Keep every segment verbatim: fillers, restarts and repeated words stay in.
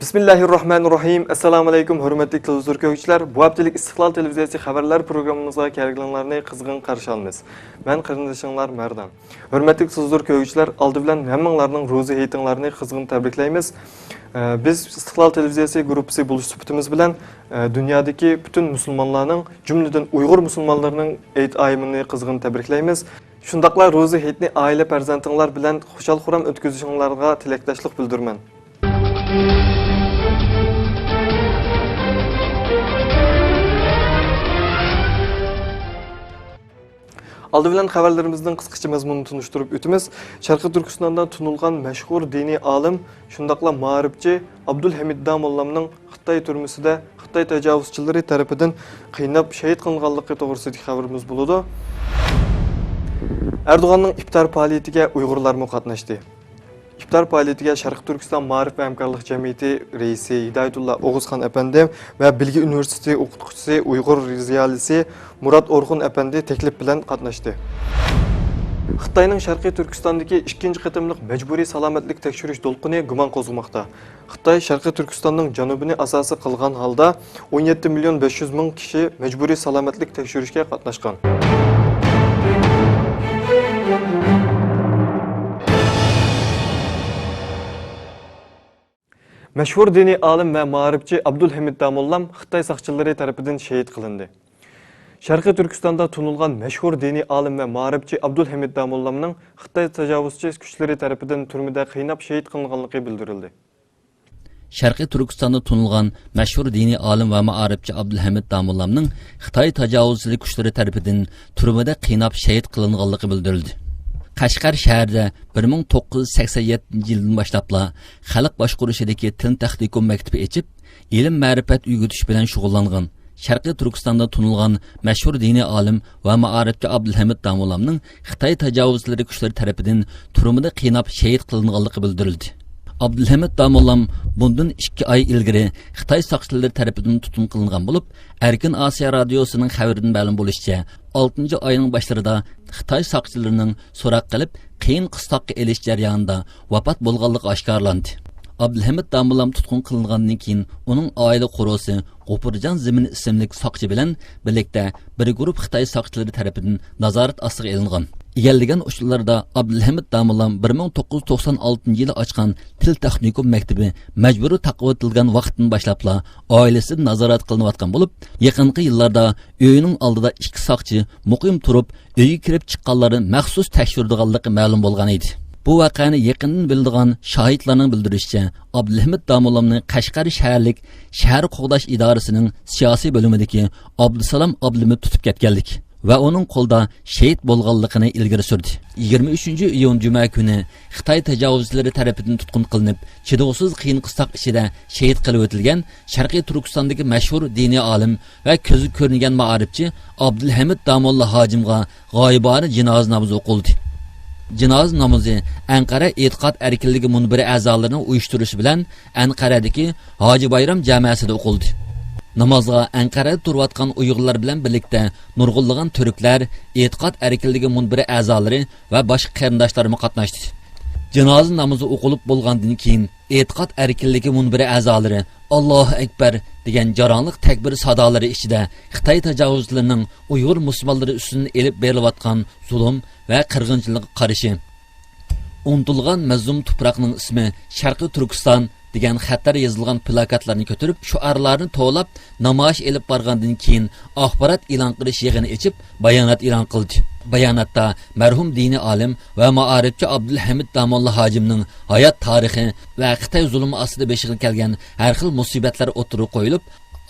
بىسمىللاھىررەھمانىررەھىم. ئەسسالامۇئەلەيكۇم، ھۆرمەتلىك تېلېۋىزور كۆرگۈچىلەر. بۇ ھەپتىلىك ئىستىقلال تېلېۋىزىيەسى خەۋەرلەر پروگراممىمىزغا كەلگىنىڭلارنى قىزغىن قارشى ئالىمىز. مەن قېرىندىشىڭلار مەردان. ھۆرمەتلىك تېلېۋىزور كۆرگۈچىلەر، ئالدى بىلەن ھەممىڭلارنىڭ روزا ھېيتىڭلارنى قىزغىن تەبرىكلەيمىز. ئە، بىز ئىستىقلال تېلېۋىزىيەسى گۇرۇپپىسى بولۇش سۈپىتىمىز بىلەن، ئە، دۇنيادىكى پۈتۈن مۇسۇلمانلارنىڭ، جۈملىدىن ئۇيغۇر مۇسۇلمانلىرىنىڭ ئېيت ئايىمىنى قىزغىن تەبرىكلەيمىز. شۇنداقلا روزا ھېيتنى ئائىلە پەرزەنتىڭلار بىلەن خۇشال-خۇرام ئۆتكۈزۈشۈڭلارغا تىلەكداشلىق بىلدۈرىمەن. ئالدى بىلەن خەۋەرلىرىمىزنىڭ قىسقىچە مەزمۇنىنى تونۇشتۇرۇپ ئۆتىمىز. شەرقىي تۈركىستاندا تونۇلغان مەشھۇر دىنىي ئالىم، شۇنداقلا مائارىپچى ئابدۇلھەمىد داموللامنىڭ خىتاي تۈرمىسىدە خىتاي تاجاۋۇزچىلىرى تەرىپىدىن قىيناپ شېھىت قىلىنغانلىقى توغرىسىدىكى خەۋىرىمىز بولىدۇ. ئەردوغاننىڭ ئىپتار پائالىيىتىگە ئۇيغۇرلارمۇ قاتناشتى. ئىپتار پائالىيىتىگە شەرقىي تۈركىستان مائارىپ ۋە ھەمكارلىق جەمئىيىتى رەئىسى ھىدايەتۇللا ئوغۇزخان ئەپەندى ۋە بىلگە ئۇنىۋېرسىتېتى ئوقۇتقۇچىسى، ئۇيغۇر زىيالىيسى مۇرات ئورخۇن ئەپەندى تەكلىپ بىلەن قاتناشتى. خىتاينىڭ شەرقىي تۈركىستاندىكى ئىككىنچى قېتىملىق مەجبۇرىي سالامەتلىك تەكشۈرۈش دولقۇنى گۇمان قوزغىماقتا. خىتاي شەرقىي تۈركىستاننىڭ جەنۇبىنى ئاساسىي قىلغان ھالدا ئون يەتتە مىليون بەش يۈز مىڭ كىشى مەجبۇرىي سالامەتلىك تەكشۈرۈشكە قاتناشقان. مەشھۇر دىنىي ئالىم ۋە مائارىپچى ئابدۇلھەمىد داموللام خىتاي ساقچىلىرى تەرىپىدىن شېھىت قىلىندى. شەرقىي تۈركىستاندا تونۇلغان مەشھۇر دىنىي ئالىم ۋە مائارىپچى ئابدۇلھەمىد داموللامنىڭ خىتاي تاجاۋۇزچى كۈچلىرى تەرىپىدىن تۈرمىدە قىيناپ شېھىت قىلىنغانلىقى بىلدۈرۈلدى. شەرقىي تۈركىستاندا تونۇلغان مەشھۇر دىنىي ئالىم ۋە مائارىپچى ئابدۇلھەمىد داموللامنىڭ خىتاي تاجاۋۇزچىلىك كۈچلىرى تەرىپىدىن تۈرمىدە قىيناپ شېھىت قىلىنغانلىقى بىلدۈرۈلدى. قەشقەر شەھىرىدە بىر مىڭ توققۇز يۈز سەكسەن يەتتىنچى يىلدىن باشلاپلا خەلق باشقۇرۇشىدىكى تىل تېخنىكوم مەكتىپى ئېچىپ، ئىلىم-مەرىپەت ئۆگىتىش بىلەن شۇغۇللانغان شەرقىي تۈركىستاندا تونۇلغان مەشھۇر دىنىي ئالىم ۋە مائارىپچى ئابدۇلھەمىد داموللامنىڭ خىتاي تاجاۋۇزچىلىرى كۈچلىرى تەرىپىدىن تۈرمىدە قىيناپ شېھىت قىلىنغانلىقى بىلدۈرۈلدى. ئابدۇلھەمىد داموللام بۇندىن ئىككى ئاي ئىلگىرى خىتاي ساقچىلىرى تەرىپىدىن تۇتقۇن قىلىنغان بولۇپ، ئەركىن ئاسىيا رادىيوسىنىڭ خەۋىرىدىن مەلۇم بولۇشىچە، ئالتىنچى ئاينىڭ باشلىرىدا خىتاي ساقچىلىرىنىڭ سوراق قىلىپ، قىيىن قىستاققا ئېلىش جەريانىدا ۋاپات بولغانلىقى ئاشكارىلاندى. ئابدۇلھەمىد داموللام تۇتقۇن قىلىنغاندىن كېيىن، ئۇنىڭ ئائىلە قورۇسى غوپۇرجان زېمىن ئىسىملىك ساقچى بىلەن بىرلىكتە بىر گۇرۇپ خىتاي ساقچىلىرى تەرىپىدىن نازارەت ئاستىغا ئېلىنغان. ئىگىلىگەن ئۇچۇرلاردا ئابدۇلھەمىد داموللام بىر مىڭ توققۇز يۈز توقسان ئالتىنچى يىلى ئاچقان تىل تېخنىكوم مەكتىپى مەجبۇرىي تاقىۋېتىلگەن ۋاقىتتىن باشلاپلا ئائىلىسىدىن نازارەت قىلىنىۋاتقان بولۇپ، يېقىنقى يىللاردا ئۆيىنىڭ ئالدىدا ئىككى ساقچى مۇقىم تۇرۇپ، ئۆيگە كىرىپ چىققانلارنى مەخسۇس تەكشۈرىدىغانلىقى مەلۇم بولغان ئىدى. بۇ ۋەقەنى يېقىندىن بىلىدىغان شاھىتلارنىڭ بىلدۈرۈشىچە، ئابدۇلھەمىد داموللامنى قەشقەر شەھەرلىك شەھەر قوغداش ئىدارىسىنىڭ سىياسىي بۆلۈمىدىكى ئابدۇسالام ئابلىمىت تۇتۇپ كەتكەنلىك ۋە ئۇنىڭ قولىدا شېھىت بولغانلىقىنى ئىلگىرى سۈردى. يىگىرمە ئۈچىنچى ئىيۇن جۈمە كۈنى خىتاي تاجاۋۇزچىلىرى تەرىپىدىن تۇتقۇن قىلىنىپ، چىدىغۇسىز قىيىن قىستاق ئىچىدە شېھىت قىلىۋېتىلگەن شەرقىي تۈركىستاندىكى مەشھۇر دىنىي ئالىم ۋە كۆزگە كۆرۈنگەن مائارىپچى ئابدۇلھەمىد داموللا ھاجىمغا غايىبانە جىنازا نامىزى ئوقۇلدى. جىنازا نامىزى ئەنقەرە ئېتىقاد ئەركىنلىكى مۇنبىرى ئەزالىرىنىڭ ئۇيۇشتۇرۇشى بىلەن ئەنقەرەدىكى ھاجى بايرام جامەسىدە ئوقۇلدى. نامازغا ئەنقەرەدە تۇرۇۋاتقان ئۇيغۇرلار بىلەن بىرلىكتە نۇرغۇنلىغان تۈركلەر، ئېتىقاد ئەركىنلىكى مۇنبىرى ئەزالىرى ۋە باشقا قېرىنداشلارمۇ قاتناشتى. جىنازا نامىزى ئوقۇلۇپ بولغاندىن كېيىن، ئېتىقاد ئەركىنلىكى مۇنبىرى ئەزالىرى «ئاللاھۇ ئەكبەر» دېگەن جاراڭلىق تەكبىر سادالىرى ئىچىدە خىتاي تاجاۋۇزچىلىرىنىڭ ئۇيغۇر مۇسۇلمانلىرى ئۈستىدىن ئېلىپ بېرىلىۋاتقان زۇلۇم ۋە قىرغىنچىلىقىغا قارشى، ئۇنتۇلغان مەزلۇم تۇپراقنىڭ ئىسمى شەرقىي تۈركىستان دېگەن خەتلەر يېزىلغان پىلاكاتلارنى كۆتۈرۈپ، شوئارلارنى توۋلاپ، نامايىش ئېلىپ بارغاندىن كېيىن، ئاخبارات ئېلان قىلىش يىغىنى ئېچىپ، بايانات ئېلان قىلدى. باياناتتا مەرھۇم دىنىي ئالىم ۋە مائارىپچى ئابدۇلھەمىد داموللا ھاجىمنىڭ ھايات تارىخى ۋە خىتاي زۇلۇمى ئاستىدا بېشىغا كەلگەن ھەر خىل مۇسىبەتلەر ئوتتۇرىغا قويۇلۇپ،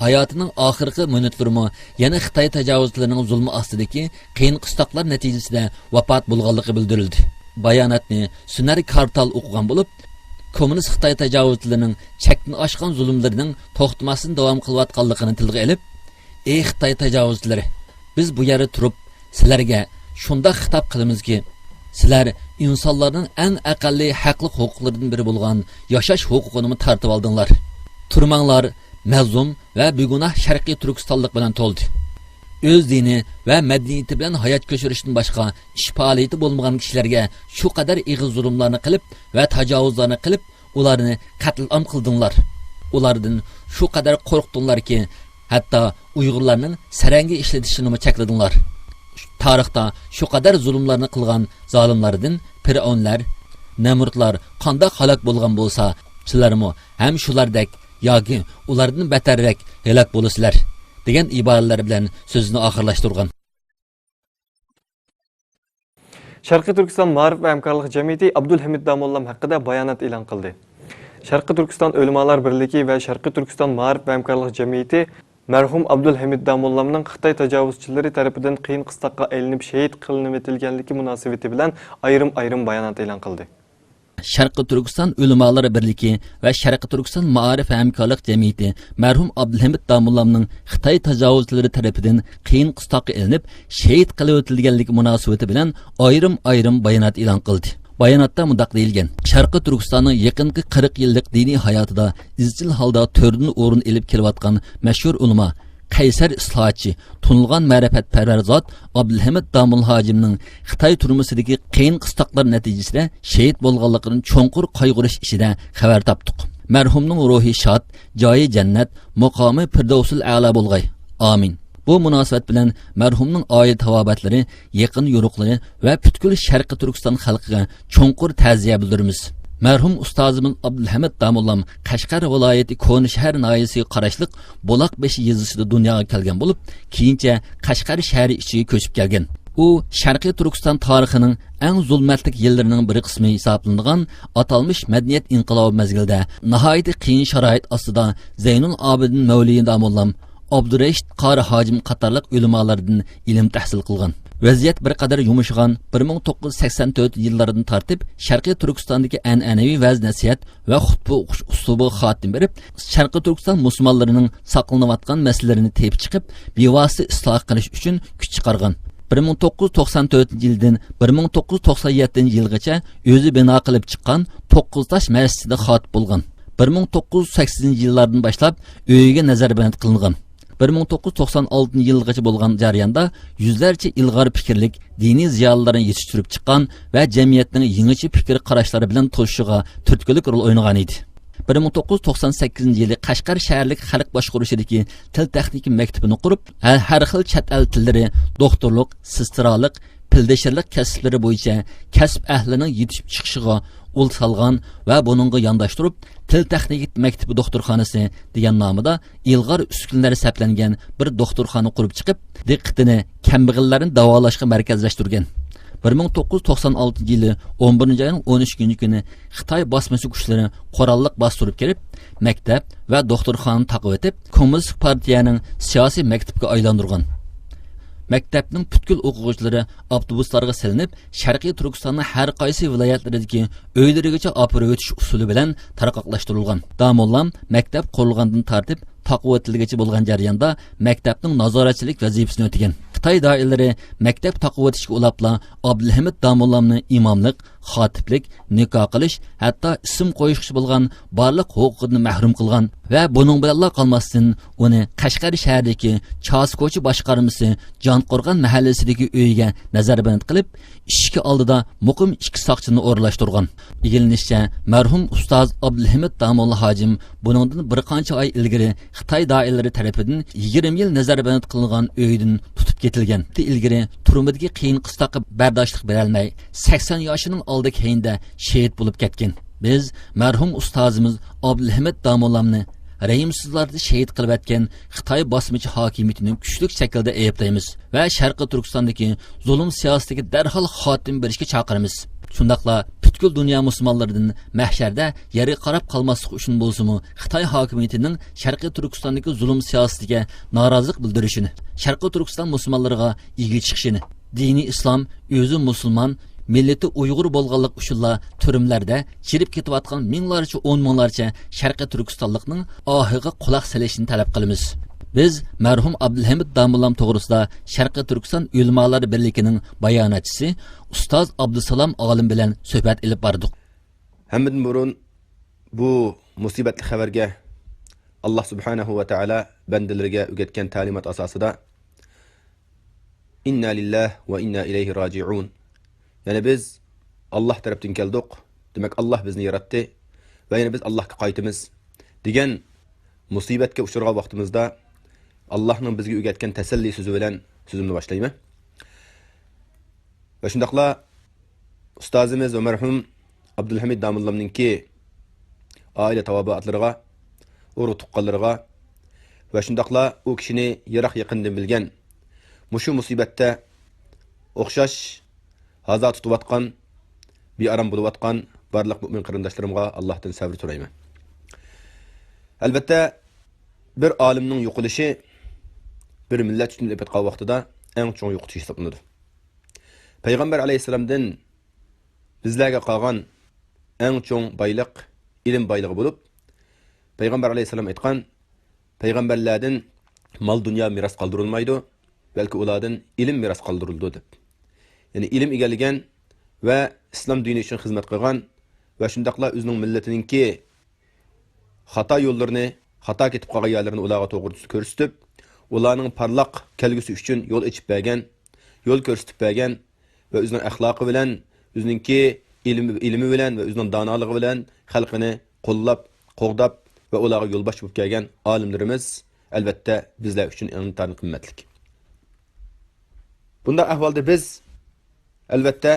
ھاياتىنىڭ ئاخىرقى مىنۇتلىرىمۇ يەنە خىتاي تاجاۋۇزچىلىرىنىڭ زۇلمى ئاستىدىكى قىيىن قىستاقلار نەتىجىسىدە ۋاپات بولغانلىقى بىلدۈرۈلدى. باياناتنى سۈنەر كارتال ئوقۇغان بولۇپ، كوممۇنىست خىتاي تاجاۋۇزچىلىرىنىڭ چەكتىن ئاشقان زۇلۇملىرىنىڭ توختىماستىن داۋام قىلىۋاتقانلىقىنى تىلغا ئېلىپ، «ئەي خىتاي تاجاۋۇزچىلىرى، بىز بۇ يەردە تۇرۇپ، سىلەرگە شۇنداق خىتاب قىلىمىزكى، سىلەر ئىنسانلارنىڭ ئەڭ ئەقەللىي ھەقلىق ھوقۇقلىرىدىن بىرى بولغان ياشاش ھوقۇقىنىمۇ تارتىۋالدىڭلار. تۇرماڭلار، مەزلۇم ۋە بىگۇناھ شەرقىي تۈركىستانلىق بىلەن تولدى. ئۆز دىنى ۋە مەدەنىيىتى بىلەن ھايات كەچۈرۈشتىن باشقا ئىش پائالىيىتى بولمىغان كىشىلەرگە شۇ قەدەر ئېغىر زۇلۇملارنى قىلىپ ۋە تاجاۋۇزلارنى قىلىپ، ئۇلارنى قەتلىئام قىلدىڭلار. ئۇلاردىن شۇ قەدەر قورقتۇڭلاركى، ھەتتا ئۇيغۇرلارنىڭ سەرەڭگە ئىشلىتىشىنىمۇ چەكلىدىڭلار. تارىختا شۇ قەدەر زۇلۇملارنى قىلغان زالىملاردىن پىرئەۋنلەر، نەمرۇتلار قانداق ھالاك بولغان بولسا، سىلەرمۇ ھەم شۇلاردەك ياكى ئۇلاردىن بەتەررەك ھالاك بولىسىلەر، دېگەن ئىبارىلەر بىلەن سۆزىنى ئاخىرلاشتۇرغان. شەرقىي تۈركىستان مائارىپ ۋە ھەمكارلىق جەمئىيىتى ئابدۇلھەمىد داموللام ھەققىدە بايانات ئېلان قىلدى. شەرقىي تۈركىستان ئۆلىمالار بىرلىكى ۋە شەرقىي تۈركىستان مائارىپ ۋە ھەمكارلىق جەمئىيىتى مەرھۇم ئابدۇلھەمىد داموللامنىڭ خىتاي تاجاۋۇزچىلىرى تەرىپىدىن قىيىن قىستاققا ئېلىنىپ شېھىت قىلىنىۋېتىلگەنلىكى مۇناسىۋىتى بىلەن ئايرىم-ئايرىم بايانات ئېلان قىلدى. شەرقىي تۈركىستان ئۆلىمالىرى بىرلىكى ۋە شەرقىي تۈركىستان مائارىپ ھەمكارلىق جەمئىيىتى مەرھۇم ئابدۇلھەمىد داموللامنىڭ خىتاي تاجاۋۇزچىلىرى تەرىپىدىن قىيىن قىستاققا ئېلىنىپ شېھىت قىلىۋېتىلگەنلىكى مۇناسىۋىتى بىلەن ئايرىم-ئايرىم بايانات ئېلان قىلدى. باياناتتا مۇنداق دېيىلگەن: شەرقىي تۈركىستاننىڭ يېقىنقى قىرىق يىللىق دىنىي ھاياتىدا ئىزچىل ھالدا تۆردىن ئورۇن ئېلىپ كېلىۋاتقان مەشھۇر ئۆلىما، قەيسەر ئىسلاھاتچى، تونۇلغان مەرىپەتپەرۋەر زات ئابدۇلھەمىد داموللا ھاجىمنىڭ خىتاي تۈرمىسىدىكى قىيىن قىستاقلار نەتىجىسىدە شېھىت بولغانلىقىدىن چوڭقۇر قايغۇرۇش ئىچىدە خەۋەر تاپتۇق. مەرھۇمنىڭ روھى شاد، جايى جەننەت، مۇقامى پىردەۋسۇل ئەلا بولغاي. ئامىن. بۇ مۇناسىۋەت بىلەن مەرھۇمنىڭ ئائىلە تاۋابىئاتلىرى، يېقىن يورۇقلىرى ۋە پۈتكۈل شەرقىي تۈركىستان خەلقىگە چوڭقۇر تەزىيە بىلدۈرىمىز. مەرھۇم ئۇستازىمىز ئابدۇلھەمىد داموللام قەشقەر ۋىلايىتى كونا شەھەر ناھىيەسىگە قاراشلىق بۇلاق بېشى يېزىسىدا دۇنياغا كەلگەن بولۇپ، كېيىنچە قەشقەر شەھىرى ئىچىگە كۆچۈپ كەلگەن. ئۇ شەرقىي تۈركىستان تارىخىنىڭ ئەڭ زۇلمەتلىك يىللىرىنىڭ بىر قىسمى ھېسابلىنىدىغان ئاتالمىش مەدەنىيەت ئىنقىلابى مەزگىلىدە ناھايىتى قىيىن شارائىت ئاستىدا زەينۇل ئابىدىن مەۋلىي داموللام، ئابدۇرېشىت قارى ھاجىم قاتارلىق ئۆلىمالاردىن ئىلىم تەھسىل قىلغان. ۋەزىيەت بىر قەدەر يۇمشىغان بىر مىڭ توققۇز يۈز سەكسەن تۆتىنچى يىللاردىن تارتىپ شەرقىي تۈركىستاندىكى ئەنئەنىۋى ۋەز-نەسىھەت ۋە خۇتبە ئوقۇش ئۇسلۇبىغا خاتىمە بېرىپ، شەرقىي تۈركىستان مۇسۇلمانلىرىنىڭ ساقلىنىۋاتقان مەسىلىلىرىنى تېپىپ چىقىپ، بىۋاسىتە ئىسلاھ قىلىش ئۈچۈن كۈچ چىقارغان. بىر مىڭ توققۇز يۈز توقسان تۆتىنچى يىلدىن بىر مىڭ توققۇز يۈز توقسان يەتتىنچى يىلغىچە ئۆزى بىنا قىلىپ چىققان توققۇز تاش مەسچىتىدە خاتىپ بولغان. بىر مىڭ توققۇز يۈز سەكسىنىنچى يىللاردىن باشلاپ ئۆيىگە نەزەربەند قىلىنغان. بىر مىڭ توققۇز يۈز توقسان ئالتىنچى يىلغىچە بولغان جەرياندا يۈزلەرچە ئىلغار پىكىرلىك دىنىي زىيالىيلارنى يېتىشتۈرۈپ چىققان ۋە جەمئىيەتنىڭ يېڭىچە پىكىر قاراشلىرى بىلەن توشۇشىغا تۈرتكىلىك رول ئوينىغان ئىدى. بىر مىڭ توققۇز يۈز توقسان سەككىزىنچى يىلى قەشقەر شەھەرلىك خەلق باشقۇرۇشىدىكى تىل تېخنىكا مەكتىپىنى قۇرۇپ، ھە-، ھەر خىل چەت ئەل تىللىرى، دوختۇرلۇق، سېسترالىق، پىلدىشىرلىق كەسىپلىرى بويىچە كەسىپ ئەھلىنىڭ يېتىشىپ چىقىشىغا ئۇل سالغان ۋە بۇنىڭغا يانداشتۇرۇپ، تىل تېخنىكا مەكتىپى دوختۇرخانىسى دېگەن نامىدا ئىلغار ئۈسكۈنىلەر سەپلەنگەن بىر دوختۇرخانا قۇرۇپ چىقىپ، دىققىتىنى كەمبەغەللەرنى داۋالاشقا مەركەزلەشتۈرگەن. بىر مىڭ توققۇز يۈز توقسان ئالتىنچى يىلى ئون بىرىنچى ئاينىڭ ئون ئۈچىنچى كۈنى خىتاي باسمىچى كۈچلىرى قوراللىق باستۇرۇپ كىرىپ، مەكتەپ ۋە دوختۇرخانىنى تاقىۋېتىپ، كوممۇنىستىك پارتىيەنىڭ سىياسىي مەكتىپىگە ئايلاندۇرغان. مەكتەپنىڭ پۈتكۈل ئوقۇغۇچىلىرى ئاپتوبۇسلارغا سېلىنىپ، شەرقىي تۈركىستاننىڭ ھەر قايسى ۋىلايەتلىرىدىكى ئۆيلىرىگىچە ئاپىرىۋېتىش ئۇسۇلى بىلەن تارقاقلاشتۇرۇلغان. داموللام مەكتەپ قۇرۇلغاندىن تارتىپ تاقىۋېتىلگىچە بولغان جەرياندا مەكتەپنىڭ نازارەتچىلىك ۋەزىپىسىنى ئۆتىگەن. خىتاي دائىرىلىرى مەكتەپ تاقىۋېتىشكە ئۇلاپلا ئابدۇلھەمىد داموللامنى ئىماملىق، خاتىپلىك، نىكاھ قىلىش، ھەتتا ئىسىم قويۇشقىچە بولغان بارلىق ھوقۇقىدىن مەھرۇم قىلغان ۋە بۇنىڭ بىلەنلا قالماستىن، ئۇنى قەشقەر شەھىرىدىكى چاسا كوچا باشقارمىسى جانقورغان مەھەللىسىدىكى ئۆيىگە نەزەربەند قىلىپ، ئىشىكى ئالدىدا مۇقىم ئىككى ساقچىنى ئورۇنلاشتۇرغان. ئىگىلىنىشىچە، مەرھۇم ئۇستاز ئابدۇلھەمىد داموللا ھاجىم بۇنىڭدىن بىر قانچە ئاي ئىلگىرى خىتاي دائىرىلىرى تەرىپىدىن يىگىرمە يىل نەزەربەند قىلىنغان ئۆيىدىن تۇتۇپ كېتىلگەن. ئىلگىرى تۈرمىدىكى قىيىن قىستاققا بەرداشلىق بېرەلمەي، سەكسەن ياشىنىڭ ئالدى كەينىدە شېھىت بولۇپ كەتكەن. بىز مەرھۇم ئۇستازىمىز ئابدۇلھەمىد داموللامنى رەھىمسىزلاردا شېھىت قىلىۋەتكەن خىتاي باسمىچى ھاكىمىيىتىنى كۈچلۈك شەكىلدە ئەيىبلەيمىز ۋە شەرقىي تۈركىستاندىكى زۇلۇم سىياسىتىگە دەرھال خاتىمە بېرىشكە چاقىرىمىز. شۇنداقلا پۈتكۈل دۇنيا مۇسۇلمانلىرىدىن مەھشەردە يەرگە قاراپ قالماسلىق ئۈچۈن بولسىمۇ، خىتاي ھاكىمىيىتىنىڭ شەرقىي تۈركىستاندىكى زۇلۇم سىياسىتىگە نارازىلىق بىلدۈرۈشىنى، شەرقىي تۈركىستان مۇسۇلمانلىرىغا ئىگە چىقىشىنى، دىنى ئىسلام، ئۆزى مۇسۇلمان، مىللىتى ئۇيغۇر بولغانلىقى ئۈچۈنلا تۈرمىلەردە چىرىپ كېتىۋاتقان مىڭلارچە، ئون مىڭلارچە شەرقىي تۈركىستانلىقنىڭ ئاھىغا قۇلاق سېلىشىنى تەلەپ قىلىمىز. بىز مەرھۇم ئابدۇلھەمىد داموللام توغرىسىدا شەرقىي تۈركىستان ئۆلىمالار بىرلىكىنىڭ باياناتچىسى ئۇستاز ئابدۇسالام ئالىم بىلەن سۆھبەت ئېلىپ باردۇق. ھەممىدىن بۇرۇن بۇ مۇسىبەتلىك خەۋەرگە ئاللاھ سۇبھانەھۇ ۋە تائالا بەندىلىرىگە ئۆگەتكەن تەلىمات ئاساسىدا، «ئىننا لىللاھ ۋە ئىننا ئىلەيھى راجىئۇن.» يەنى بىز ئاللاھ تەرەپتىن كەلدۇق، دېمەك، ئاللاھ بىزنى ياراتتى ۋە يەنە بىىز ئاللاھقا قايتىمىز، دېگەن مۇسىبەتكە ئۇچرىغان ۋاقتىمىزدا، ئاللاھنىڭ بىزگە ئۆگەتكەن تەسەللى سۆزى بىلەن سۆزۈمنى باشلايمەن. ۋە شۇنداقلا ئۇستازىمىز ۋە مەرھۇم ئابدۇلھەمىد داموللامنىڭكى ئائىلە تاۋابىئاتلىرىغا، ئۇرۇق تۇغقانلىرىغا ۋە شۇنداقلا ئۇ كىشىنى يىراق يېقىندىن بىلگەن، مۇشۇ مۇسىبەتتە ئوخشاش ھازا تۇتۇۋاتقان، بىئارام بولۇۋاتقان بارلىق مۆمىن قېرىنداشلىرىمغا ئاللاھتىن سەۋر سورايمەن. ئەلۋەتتە، بىر ئالىمنىڭ يوقىلىشى بىر مىللەت ئۈچۈن ئېلىپ ئېيتقان ۋاقتىدا ئەڭ چوڭ يوقىتىش ھېسابلىنىدۇ. پەيغەمبەر ئەلەيھىسسالامدىن بىزلەرگە قالغان ئەڭ چوڭ بايلىق ئىلىم بايلىقى بولۇپ، پەيغەمبەر ئەلەيھىسسالام ئېيتقان، پەيغەمبەرلەردىن مال-دۇنيا مىراس قالدۇرۇلمايدۇ، بەلكى ئۇلاردىن ئىلىم مىراس قالدۇرۇلىدۇ، دەپ. يەنى ئىلىم ئىگىلىگەن ۋە ئىسلام دىنى ئۈچۈن خىزمەت قىلغان ۋە شۇنداقلا ئۆزىنىڭ مىللىتىنىڭكى خاتا يوللىرىنى، خاتا كېتىپ قالغان يەرلىرىنى ئۇلارغا توغرا تۈزدە كۆرسىتىپ، ئۇلارنىڭ پارلاق كەلگۈسى ئۈچۈن يول ئېچىپ بەرگەن، يول كۆرسىتىپ بەرگەن ۋە ئۆزىنىڭ ئەخلاقى بىلەن، ئۆزىنىڭكى ئىلمى، ئىلمى بىلەن ۋە ئۆزىنىڭ دانالىقى بىلەن خەلقىنى قوللاپ، قوغداپ ۋە ئۇلارغا يولباشچى بولۇپ كەلگەن ئالىملىرىمىز، ئەلۋەتتە، بىزلەر ئۈچۈن ئىنتايىن قىممەتلىك. بۇنداق ئەھۋالدا بىز، ئەلۋەتتە،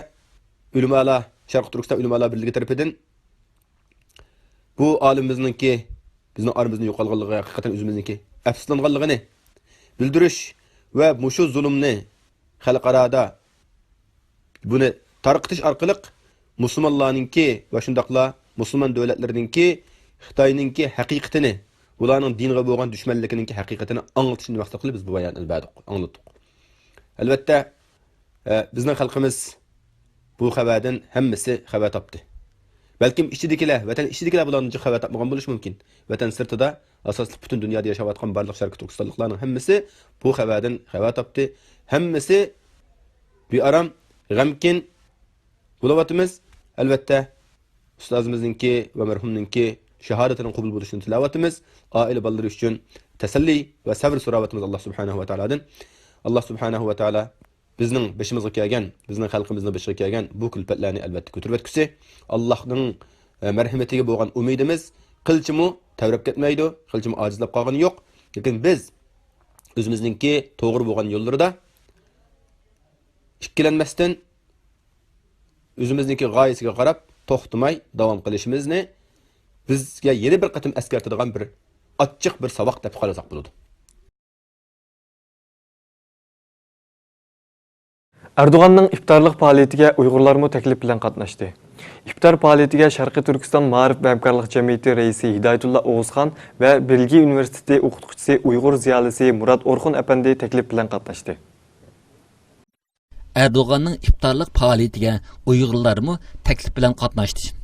ئۆلىمالار، شەرقىي تۈركىستان ئۆلىمالار بىرلىكى تەرىپىدىن بۇ ئالىمىمىزنىڭكى بىزنىڭ ئارىمىزدىن يوقالغانلىقى، ھەقىقەتەن ئۆزىمىزنىڭكى ئەپسۇسلانغانلىقىنى بىلدۈرۈش ۋە مۇشۇ زۇلۇمنى خەلقئارادا بۇنى تارقىتىش ئارقىلىق مۇسۇلمانلارنىڭكى ۋە شۇنداقلا مۇسۇلمان دۆلەتلىرىنىڭكى خىتاينىڭكى ھەقىقىتىنى، بۇلارنىڭ دىنغا بولغان دۈشمەنلىكىنىڭكى ھەقىقىتىنى ئاڭلىتىشنى مەقسەت قىلىپ بىز بۇ باياننى بەردۇق، ئاڭلاتتۇق. ئەلۋەتتە، ئە، بىزنىڭ خەلقىمىز بۇ خەۋەردىن ھەممىسى خەۋەر تاپتى. بەلكىم ئىچىدىكىلەر، ۋەتەن ئىچىدىكىلەر بۇلاردىن خەۋەر تاپمىغان بولۇشى مۇمكىن. ۋەتەن سىرتىدا، ئاساسلىق پۈتۈن دۇنيادا ياشاۋاتقان بارلىق شەرقىي تۈركىستانلىقلارنىڭ ھەممىسى بۇ خەۋەردىن خەۋەر تاپتى. ھەممىسى بىئارام، غەمكىن بولۇۋاتىمىز. ئەلۋەتتە، ئۇستازىمىزنىڭكى ۋە مەرھۇمنىڭكى شاھادىتىنىڭ قوبۇل بولۇشىنى تىلەۋاتىمىز. ئائىلە بالىلىرى ئۈچۈن تەسەللى ۋە سەۋر سوراۋاتىمىز ئاللا سۇبھانەھۇ ۋە تائالادىن. ئاللا سۇبھانەھۇ ۋە تائالا بىزنىڭ بېشىمىزغا كەلگەن، بىزنىڭ خەلقىمىزنىڭ بېشىغا كەلگەن بۇ كۈلپەتلەرنى ئەلۋەتتە كۆتۈرۈۋەتكۈسى. ئاللانىڭ، ئە، مەرھىمىتىگە بولغان ئۈمىدىمىز قىلچىمۇ تەۋرەپ كەتمەيدۇ، قىلچىمۇ ئاجىزلاپ قالغىنى يوق. لېكىن بىز ئۆزىمىزنىڭكى توغرا بولغان يوللىرىدا ئىككىلەنمەستىن، ئۆزىمىزنىڭكى غايىسىگە قاراپ توختىماي داۋام قىلىشىمىزنى بىزگە يەنە بىر قېتىم ئەسكەرتىدىغان بىر ئاچچىق بىر ساۋاق دەپ قارىساق بولىدۇ. ئەردوغاننىڭ ئىپتارلىق پائالىيىتىگە ئۇيغۇرلارمۇ تەكلىپ بىلەن قاتناشتى. ئىپتار پائالىيىتىگە شەرقىي تۈركىستان مائارىپ ۋە ھەمكارلىق جەمئىيىتى رەئىسى ھىدايەتۇللا ئوغۇزخان ۋە بىلگى ئۇنىۋېرسىتېتى ئوقۇتقۇچىسى ئۇيغۇر زىيالىيسى مۇرات ئورخۇن ئەپەندى تەكلىپ بىلەن قاتناشتى. ئەردوغاننىڭ ئىپتارلىق پائالىيىتىگە ئۇيغۇرلارمۇ تەكلىپ بىلەن قاتناشتى.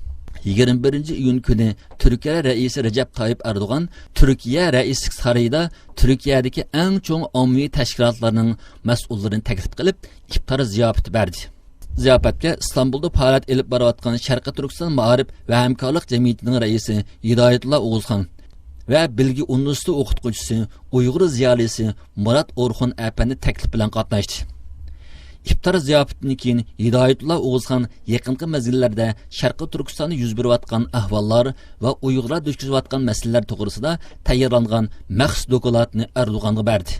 يىگىرمە بىرىنچى ئىيۇن كۈنى تۈركىيە رەئىسى رەجەپ تايىپ ئەردوغان تۈركىيە رەئىسلىك سارىيىدا تۈركىيەدىكى ئەڭ چوڭ ئاممىۋى تەشكىلاتلارنىڭ مەسئۇللىرىنى تەكلىپ قىلىپ، ئىپتار زىياپىتى بەردى. زىياپەتكە ئىستانبۇلدا پائالىيەت ئېلىپ بارىۋاتقان شەرقىي تۈركىستان مائارىپ ۋە ھەمكارلىق جەمئىيىتىنىڭ رەئىسى ھىدايەتۇللا ئوغۇزخان ۋە بىلگى ئۇنىۋېرسىتېتى ئوقۇتقۇچىسى، ئۇيغۇر زىيالىيسى مۇرات ئورخۇن ئەپەندى تەكلىپ بىلەن قاتناشتى. ئىپتار زىياپىتىدىن كېيىن ھىدايەتۇللا ئوغۇزخان يېقىنقى مەزگىللەردە شەرقىي تۈركىستاندا يۈز بېرىۋاتقان ئەھۋاللار ۋە ئۇيغۇرلار دۇچ كېلىۋاتقان مەسىلىلەر توغرىسىدا تەييارلانغان مەخسۇس دوكلاتنى ئەردوغانغا بەردى.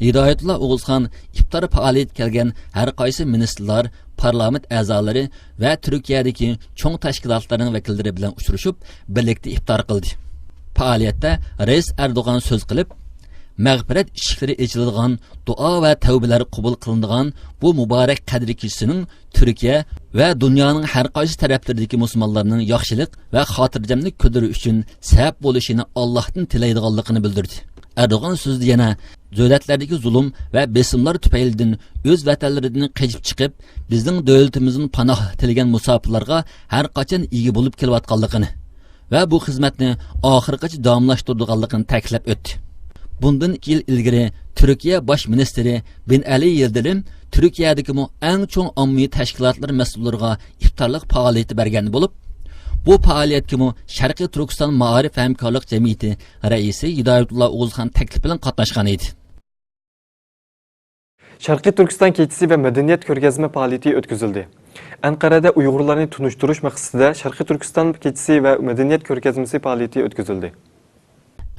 ھىدايەتۇللا ئوغۇزخان ئىپتار پائالىيىتىگە كەلگەن ھەر قايسى مىنىستىرلار، پارلامېنت ئەزالىرى ۋە تۈركىيەدىكى چوڭ تەشكىلاتلارنىڭ ۋەكىللىرى بىلەن ئۇچرىشىپ، بىرلىكتە ئىپتار قىلدى. پائالىيەتتە رەئىس ئەردوغان سۆز قىلىپ، مەغپىرەت ئىشىكلىرى ئېچىلىدىغان دۇئا ۋە تەۋبىلەر قوبۇل قىلىنىدىغان بۇ مۇبارەك قەدىر كېچىسىنىڭ تۈركىيە ۋە دۇنيانىڭ ھەر قايسى تەرەپلىرىدىكى مۇسۇلمانلارنىڭ ياخشىلىق ۋە خاتىرجەملىك كۈنلىرى ئۈچۈن سەۋەب بولۇشىنى ئاللاھتىن تىلەيدىغانلىقىنى بىلدۈردى. ئەردوغان سۆزىدە يەنە دۆلەتلەردىكى زۇلۇم ۋە بېسىملار تۈپەيلىدىن ئۆز ۋەتەنلىرىدىن قېچىپ چىقىپ، بىزنىڭ دۆلىتىمىزدىن پاناھ تىلىگەن مۇساپىرلارغا ھەر قاچان ئىگە بولۇپ كېلىۋاتقانلىقىنى ۋە بۇ خىزمەتنى ئاخىرغىچە داۋاملاشتۇرىدىغانلىقىنى تەكىتلەپ ئۆتتى. بۇندىن ئىككى يىل ئىلگىرى تۈركىيە باش مىنىستىرى بىن ئەلى يىلدىرىم تۈركىيەدىكىمۇ ئەڭ چوڭ ئاممىۋى تەشكىلاتلار مەسئۇللىرىغا ئىپتارلىق پائالىيىتى بەرگەن بولۇپ، بۇ پائالىيەتكىمۇ شەرقىي تۈركىستان مائارىپ ھەمكارلىق جەمئىيىتى رەئىسى ھىدايەتۇللا ئوغۇزخان تەكلىپى بىلەن قاتناشقان ئىدى. شەرقىي تۈركىستان كېچىسى ۋە مەدەنىيەت كۆرگەزمە پائالىيىتى ئۆتكۈزۈلدى. ئەنقەرەدە ئۇيغۇرلارنى تونۇشتۇرۇش مەقسىتىدە شەرقىي تۈركىستان كېچىسى ۋە مەدەنىيەت كۆرگەزمىسى پائالىيىتى ئۆتكۈزۈلدى.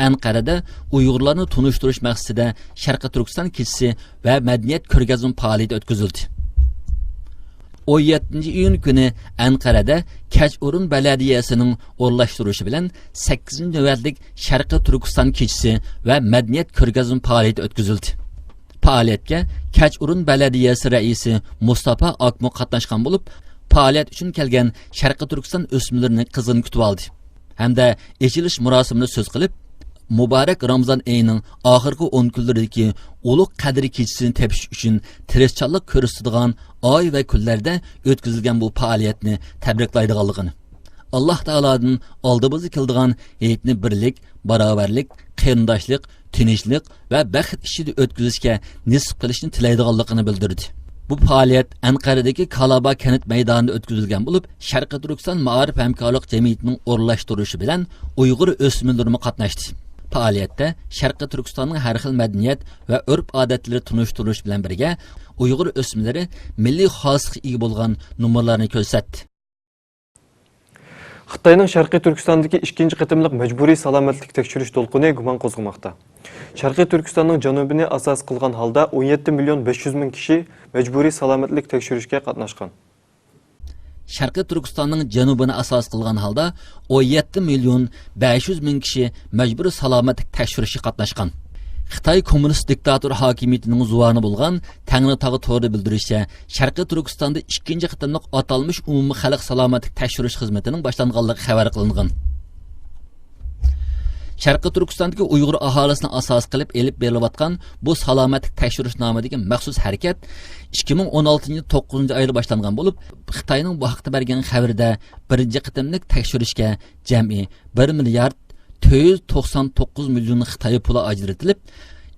ئەنقەرەدە ئۇيغۇرلارنى تونۇشتۇرۇش مەقسىتىدە شەرقىي تۈركىستان كېچىسى ۋە مەدەنىيەت كۆرگەزمە پائالىيىتى ئۆتكۈزۈلدى. ئون يەتتىنچى ئىيۇن كۈنى ئەنقەرەدە كەچئورۇن بەلەدىيەسىنىڭ ئورۇنلاشتۇرۇشى بىلەن سەككىزىنچى نۆۋەتلىك شەرقىي تۈركىستان كېچىسى ۋە مەدەنىيەت كۆرگەزمە پائالىيىتى ئۆتكۈزۈلدى. پائالىيەتكە كەچئورۇن بەلەدىيەسى رەئىسى مۇستاپا ئاكمۇ قاتناشقان بولۇپ، پائالىيەت ئۈچۈن كەلگەن شەرقىي تۈركىستان ئۆسمۈرلىرىنى قىزغىن كۈتۈۋالدى ھەمدە ئېچىلىش مۇراسىمىدا سۆز قىلىپ، مۇبارەك رامىزان ئېيىنىڭ ئاخىرقى ئون كۈنلىرىدىكى ئۇلۇغ قەدىر كېچىسىنى تېپىش ئۈچۈن تىرىشچانلىق كۆرسىتىدىغان ئاي ۋە كۈنلەردە ئۆتكۈزۈلگەن بۇ پائالىيەتنى تەبرىكلەيدىغانلىقىنى، ئاللاھ تائالادىن ئالدىمىزدا كېلىدىغان ھېيتنى بىرلىك، باراۋەرلىك، قېرىنداشلىق، تىنچلىق ۋە بەخت ئىچىدە ئۆتكۈزۈشكە نېسىپ قىلىشنى تىلەيدىغانلىقىنى بىلدۈردى. بۇ پائالىيەت ئەنقەرىدىكى كالابا كەنت مەيدانىدا ئۆتكۈزۈلگەن بولۇپ، شەرقىي تۈركىستان مائارىپ ھەمكارلىق جەمئىيىتىنىڭ ئورۇنلاشتۇرۇشى بىلەن ئۇيغۇر ئۆسمۈرلىرىمۇ قاتناشتى. پائالىيەتتە شەرقىي تۈركىستاننىڭ ھەر خىل مەدەنىيەت ۋە ئۆرپ-ئادەتلىرى تونۇشتۇرۇلۇشى بىلەن بىرگە، ئۇيغۇر ئۆسمۈرلىرى مىللىي خاسلىققا ئىگە بولغان نومۇرلارنى كۆرسەتتى. خىتاينىڭ شەرقىي تۈركىستاندىكى ئىككىنچى قېتىملىق مەجبۇرىي سالامەتلىك تەكشۈرۈش دولقۇنى گۇمان قوزغىماقتا. شەرقىي تۈركىستاننىڭ جەنۇبىنى ئاساس قىلغان ھالدا ئون يەتتە مىليون بەش يۈز مىڭ كىشى مەجبۇرىي سالامەتلىك تەكشۈرۈشكە قاتناشقان. شەرقىي تۈركىستاننىڭ جەنۇبىنى ئاساس قىلغان ھالدا ئون يەتتە مىليون بەش يۈز مىڭ كىشى مەجبۇرىي سالامەتلىك تەكشۈرۈشكە قاتناشقان. خىتاي كوممۇنىست دىكتاتور ھاكىمىيىتىنىڭ زۇۋانى بولغان تەڭرىتاغ تورىدا بىلدۈرۈشىچە، شەرقىي تۈركىستاندا ئىككىنچى قېتىملىق ئاتالمىش ئومۇمىي خەلق سالامەتلىك تەكشۈرۈش خىزمىتىنىڭ باشلانغانلىقى خەۋەر قىلىنغان. شەرقىي تۈركىستاندىكى ئۇيغۇر ئاھالىسىنى ئاساس قىلىپ ئېلىپ بېرىلىۋاتقان بۇ سالامەتلىك تەكشۈرۈش نامىدىكى مەخسۇس ھەرىكەت ئىككى مىڭ ئون ئالتىنچى يىل توققۇزىنچى ئايدا باشلانغان بولۇپ، خىتاينىڭ بۇ ھەقتە بەرگەن خەۋىرىدە بىرىنچى قېتىملىق تەكشۈرۈشكە جەمئىي بىر مىليارد تۆت يۈز توقسان توققۇز مىليون خىتاي پۇلى ئاجرىتىلىپ،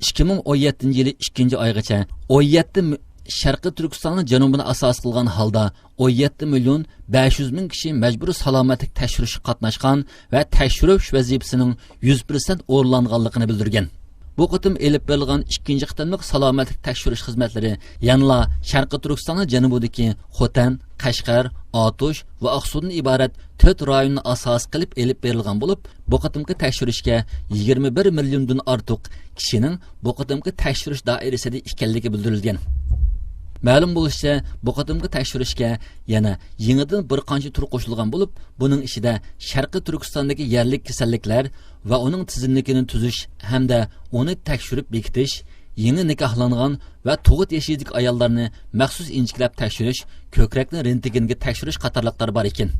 ئىككى مىڭ ئون يەتتىنچى يىلى ئىككىنچى ئايغىچە ئون يەتتە مى-، شەرقىي تۈركىستاننىڭ جەنۇبىنى ئاساس قىلغان ھالدا ئون يەتتە مىليون بەش يۈز مىڭ كىشى مەجبۇرىي سالامەتلىك تەكشۈرۈشكە قاتناشقان ۋە تەكشۈرۈش ۋەزىپىسىنىڭ يۈز پىرسەنت ئورۇنلانغانلىقىنى بىلدۈرگەن. بۇ قېتىم ئېلىپ بېرىلغان ئىككىنچى قېتىملىق سالامەتلىك تەكشۈرۈش خىزمەتلىرى يەنىلا شەرقىي تۈركىستاننىڭ جەنۇبىدىكى خوتەن، قەشقەر، ئاتۇش ۋە ئاقسۇدىن ئىبارەت تۆت رايوننى ئاساس قىلىپ ئېلىپ بېرىلغان بولۇپ، بۇ قېتىمقى تەكشۈرۈشكە يىگىرمە بىر مىليوندىن ئارتۇق كىشىنىڭ بۇ قېتىمقى تەكشۈرۈش دائىرىسىدە ئىكەنلىكى بىلدۈرۈلگەن. مەلۇم بولۇشىچە، بۇ قېتىمقى تەكشۈرۈشكە يەنە يېڭىدىن بىر قانچە تۈر قوشۇلغان بولۇپ، بۇنىڭ ئىچىدە شەرقىي تۈركىستاندىكى يەرلىك كېسەللىكلەر ۋە ئۇنىڭ تىزىملىكىنى تۈزۈش ھەمدە ئۇنى تەكشۈرۈپ بېكىتىش، يېڭى نىكاھلانغان ۋە تۇغۇت يېشىدىكى ئاياللارنى مەخسۇس ئىنچىكىلەپ تەكشۈرۈش، كۆكرەكنى رېنتگېنگە تەكشۈرۈش قاتارلىقلار بار ئىكەن.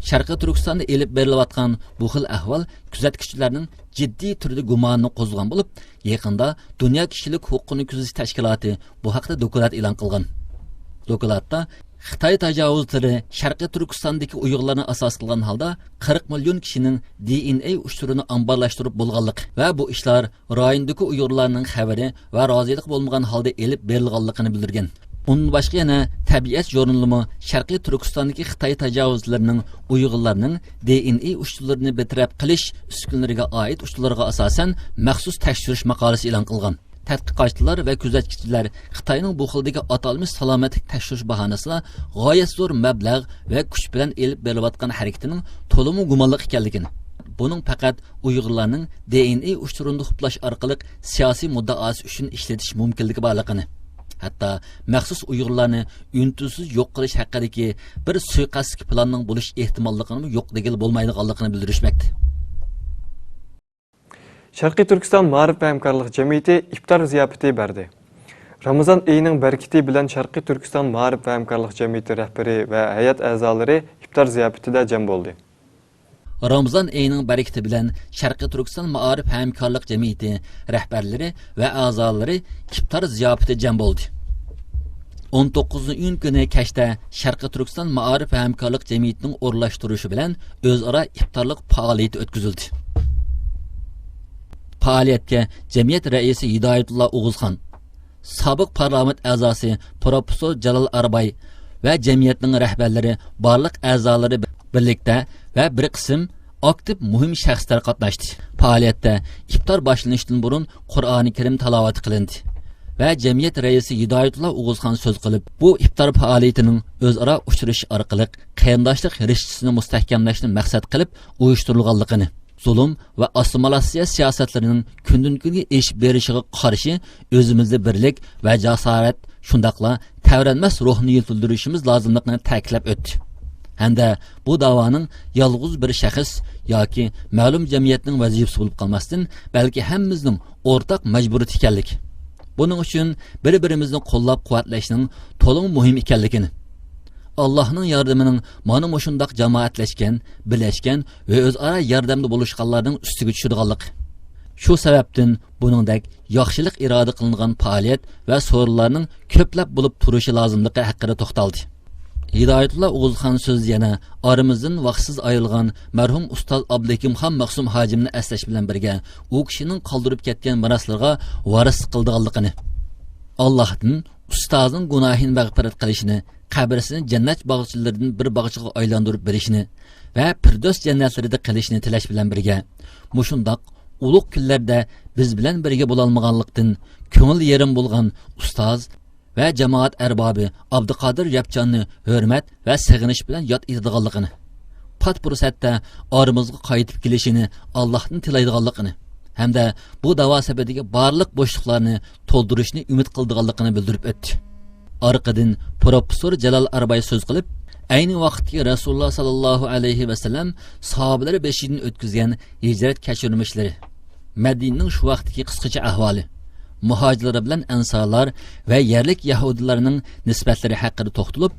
شەرقىي تۈركىستاندا ئېلىپ بېرىلىۋاتقان بۇ خىل ئەھۋال كۆزەتكۈچىلەرنىڭ جىددىي تۈردە گۇمانىنى قوزغىغان بولۇپ، يېقىندا دۇنيا كىشىلىك ھوقۇقنى كۆزىتىش تەشكىلاتى بۇ ھەقتە دوكلات ئېلان قىلغان. دوكلاتتا خىتاي تاجاۋۇزچىلىرى شەرقىي تۈركىستاندىكى ئۇيغۇرلارنى ئاساس قىلغان ھالدا قىرىق مىليون كىشىنىڭ دى ئېن ئەي ئۇچۇرىنى ئامبارلاشتۇرۇپ بولغانلىقى ۋە بۇ ئىشلار رايوندىكى ئۇيغۇرلارنىڭ خەۋىرى ۋە رازىلىقى بولمىغان ھالدا ئېلىپ بېرىلغانلىقىنى بىلدۈرگەن. ئۇندىن باشقا يەنە تەبىئەت ژۇرنىلىمۇ شەرقىي تۈركىستاندىكى خىتاي تاجاۋۇزچىلىرىنىڭ ئۇيغۇرلارنىڭ دى ئېن ئەي ئۇچۇرلىرىنى بىر تەرەپ قىلىش ئۈسكۈنىلىرىگە ئائىت ئۇچۇرلىرىغا ئاساسەن مەخسۇس تەكشۈرۈش ماقالىسى ئېلان قىلغان. تەتقىقاتچىلار ۋە كۆزەتكۈچىلەر خىتاينىڭ بۇ خىلدىكى ئاتالمىش سالامەتلىك تەكشۈرۈش باھانىسىدا غايەت زور مەبلەغ ۋە كۈچ بىلەن ئېلىپ بېرىلىۋاتقان ھەرىكىتىنىڭ تولىمۇ گۇمانلىق ئىكەنلىكىنى، بۇنىڭ پەقەت ئۇيغۇرلارنىڭ دى ئېن ئەي ئۇچۇرىنى توپلاش ئارقىلىق سىياسىي مۇددىئاسى ئۈچۈن ئىشلىتىش مۇمكىنلىكى بارلىقىنى، ھەتتا مەخسۇس ئۇيغۇرلارنى ئۈن-تىنسىز يوق قىلىش ھەققىدىكى بىر سۇيىقەستلىك پىلاننىڭ بولۇش ئېھتىماللىقىنىمۇ يوق دېگىلى بولمايدىغانلىقىنى بىلدۈرۈشمەكتە. شەرقىي تۈركىستان مائارىپ ۋە ھەمكارلىق جەمئىيىتى ئىپتار زىياپىتى بەردى. رامىزان ئېيىنىڭ بەرىكىتى بىلەن شەرقىي تۈركىستان مائارىپ ۋە ھەمكارلىق جەمئىيىتى رەھبىرى ۋە ھەيئەت ئەزالىرى ئىپتار زىياپىتىدە جەم بولدى. رامىزان ئېيىنىڭ بەرىكىتى بىلەن شەرقىي تۈركىستان مائارىپ ھەمكارلىق جەمئىيىتى رەھبەرلىرى ۋە ئەزالىرى ئىپتار زىياپىتى جەم بولدى. ئون توققۇزىنچى ئىيۇن كۈنى كەچتە شەرقىي تۈركىستان مائارىپ ھەمكارلىق جەمئىيىتىنىڭ ئورۇنلاشتۇرۇشى بىلەن ئۆزئارا ئىپتارلىق پائالىيىتى ئۆتكۈزۈلدى. پائالىيەتكە جەمئىيەت رەئىسى ھىدايەتۇللا ئوغۇزخان، سابىق پارلامېنت ئەزاسى پروفېسسور جالال ئارباي، ۋە جەمئىيەتنىڭ رەھبەرلىرى، بارلىق ئەزالىرى بىرلىكتە ۋە بىر قىسىم ئاكتىپ مۇھىم شەخسلەر قاتناشتى. پائالىيەتتە ئىپتار باشلىنىشتىن بۇرۇن قۇرئانى كەرىم تىلاۋەت قىلىندى ۋە جەمئىيەت رەئىسى ھىدايەتۇللا ئوغۇزخان سۆز قىلىپ، بۇ ئىپتار پائالىيىتىنىڭ ئۆزئارا ئۇچرىشىش ئارقىلىق قېرىنداشلىق رىشتىسىنى مۇستەھكەملەشنى مەقسەت قىلىپ ئۇيۇشتۇرۇلغانلىقىنى، زۇلۇم ۋە ئاسسىمىلياتسىيە سىياسەتلىرىنىڭ كۈندىن-كۈنگە ئېشىپ بېرىشىغا قارشى ئۆزىمىزدە بىرلىك ۋە جاسارەت، شۇنداقلا تەۋرەنمەس روھنى يېتىلدۈرۈشىمىز لازىملىقىنى تەكىتلەپ ئۆتتى. ھەمدە بۇ داۋانىڭ يالغۇز بىر شەخس ياكى مەلۇم جەمئىيەتنىڭ ۋەزىپىسى بولۇپ قالماستىن، بەلكى ھەممىمىزنىڭ ئورتاق مەجبۇرىيىتى ئىكەنلىكى، بۇنىڭ ئۈچۈن بىر-بىرىمىزنى قوللاپ-قۇۋۋەتلەشنىڭ تولىمۇ مۇھىم ئىكەنلىكىنى، ئاللاھنىڭ ياردىمىنىڭ مانا مۇشۇنداق جامائەتلەشكەن، بىرلەشكەن ۋە ئۆزئارا ياردەمدە بولۇشقانلارنىڭ ئۈستىگە چۈشىدىغانلىقى، شۇ سەۋەبتىن بۇنىڭدەك ياخشىلىق ئىرادە قىلىنغان پائالىيەت ۋە سورۇنلارنىڭ كۆپلەپ بولۇپ تۇرۇشى لازىملىقى ھەققىدە توختالدى. ھىدايەتۇللا ئوغۇزخان سۆزىدە يەنە ئارىمىزدىن ۋاقىتسىز ئايرىلغان مەرھۇم ئۇستاز ئابلىكىمخان مەخسۇم ھاجىمنى ئەسلەش بىلەن بىرگە، ئۇ كىشىنىڭ قالدۇرۇپ كەتكەن مىراسلىرىغا ۋارىسلىق قىلىدىغانلىقىنى، ئاللاھتىن ئۇستازنىڭ گۇناھىنى مەغپىرەت قىلىشىنى، قەبرىسىنى جەننەت باغچىلىرىدىن بىر باغچىغا ئايلاندۇرۇپ بېرىشىنى ۋە پىردەۋس جەننەتلىرىدە قېلىشىنى تىلەش بىلەن بىرگە، مۇشۇنداق ئۇلۇغ كۈنلەردە بىز بىلەن بىرگە بولالمىغانلىقتىن كۆڭلى يېرىم بولغان ئۇستاز ۋە جامائەت ئەربابى ئابدۇقادىر ياپچاننى ھۆرمەت ۋە سېغىنىش بىلەن ياد ئېتىدىغانلىقىنى، پات پۇرسەتتە ئارىمىزغا قايتىپ كېلىشىنى ئاللاھتىن تىلەيدىغانلىقىنى ھەمدە بۇ داۋا سەپىدىكى بارلىق بوشلۇقلارنى تولدۇرۇشنى ئۈمىد قىلىدىغانلىقىنى بىلدۈرۈپ ئۆتتى. ئارقىدىن پروفېسسور جالال ئارباي سۆز قىلىپ، ئەينى ۋاقىتتىكى رەسۇلۇللا ساللاللاھۇ ئەلەيھى ۋەسەللەم ساھابىلەر بېشىدىن ئۆتكۈزگەن ھىجرەت كەچۈرمىشلىرى، مەدىنىنىڭ شۇ ۋاقىتتىكى قىسقىچە ئەھۋالى، مۇھاجىرلار بىلەن ئەنسارلار ۋە يەرلىك يەھۇدىيلارنىڭ نىسبەتلىرى ھەققىدە توختىلىپ،